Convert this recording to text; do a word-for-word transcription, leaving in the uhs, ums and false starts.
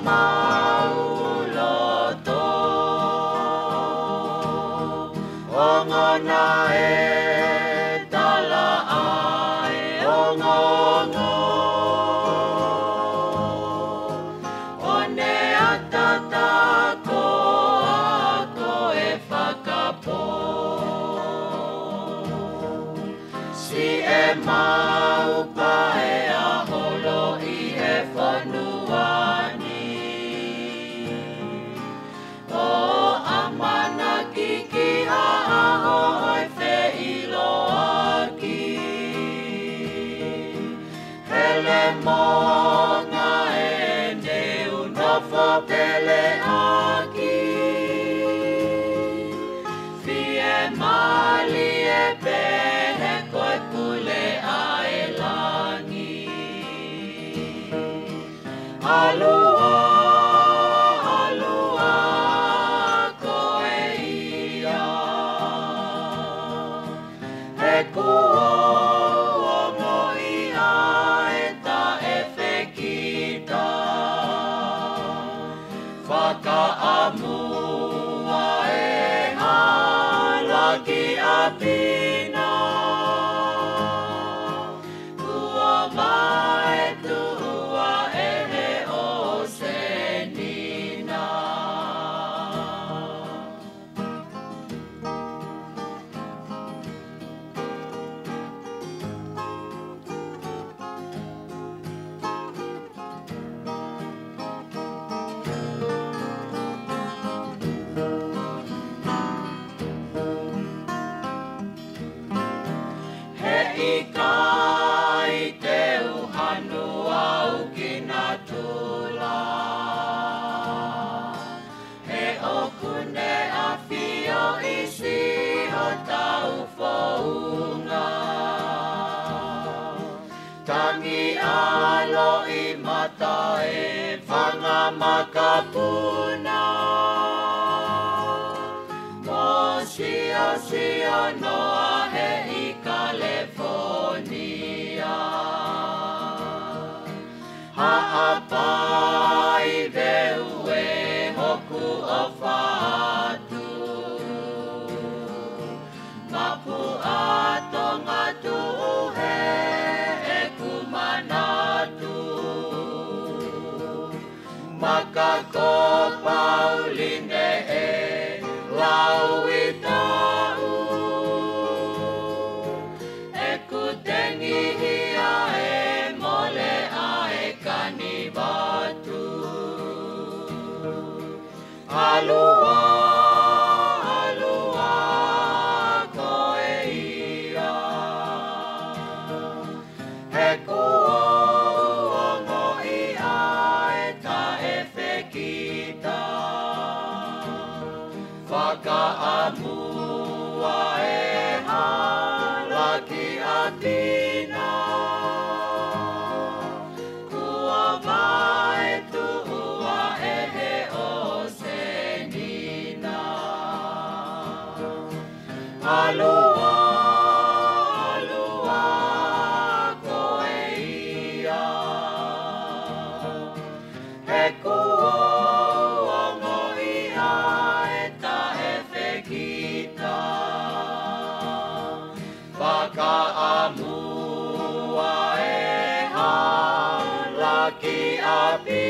Mau loto, ongona e talaʻae ongoongo, ʻo ne ʻatā ko ako e fakapō. Siʻemau paea holo ʻi he fonua ni, ʻo ʻamanaki ki ha ʻaho ʻo e feʻiloaki. Hele monga ʻene ʻū nofo peleʻaki. Fiemālie pē he ko e Pule ʻa e langi. ʻAlua, ʻalua koe ia. He kuo u ongoʻi ʻa e taʻefekita. Fakaʻamua e hala ki ʻapi na. Kuo vaetuʻu ʻa e ʻōseni na. He ʻikai te u hanu au ki natula. He ʻoku ne ʻafio ʻi siʻotau founga. Tangi ʻa loʻimata e fanga makapuna. Mo siosio noa he ʻi Kalefonia. Haʻapai veu e hoku ʻofa atu. Mapuʻa Tonga tuʻu he ʻeku manatu. Maka ko Pauline e lau ʻi taʻu. ʻEku tengihia e mole ʻa e kanivatu. ʻAlua, ʻalua koe ia. He kuo u ongoʻi ʻa e taʻefekita. Fakaʻamua e hala ki ʻapi na. Kuo vaetuʻu ʻa e ʻōseni na. ʻAlua, ʻalua koe ia. He kuo u ongoʻi ʻa e taʻefekita. Fakaʻamua e hala ki ʻapi.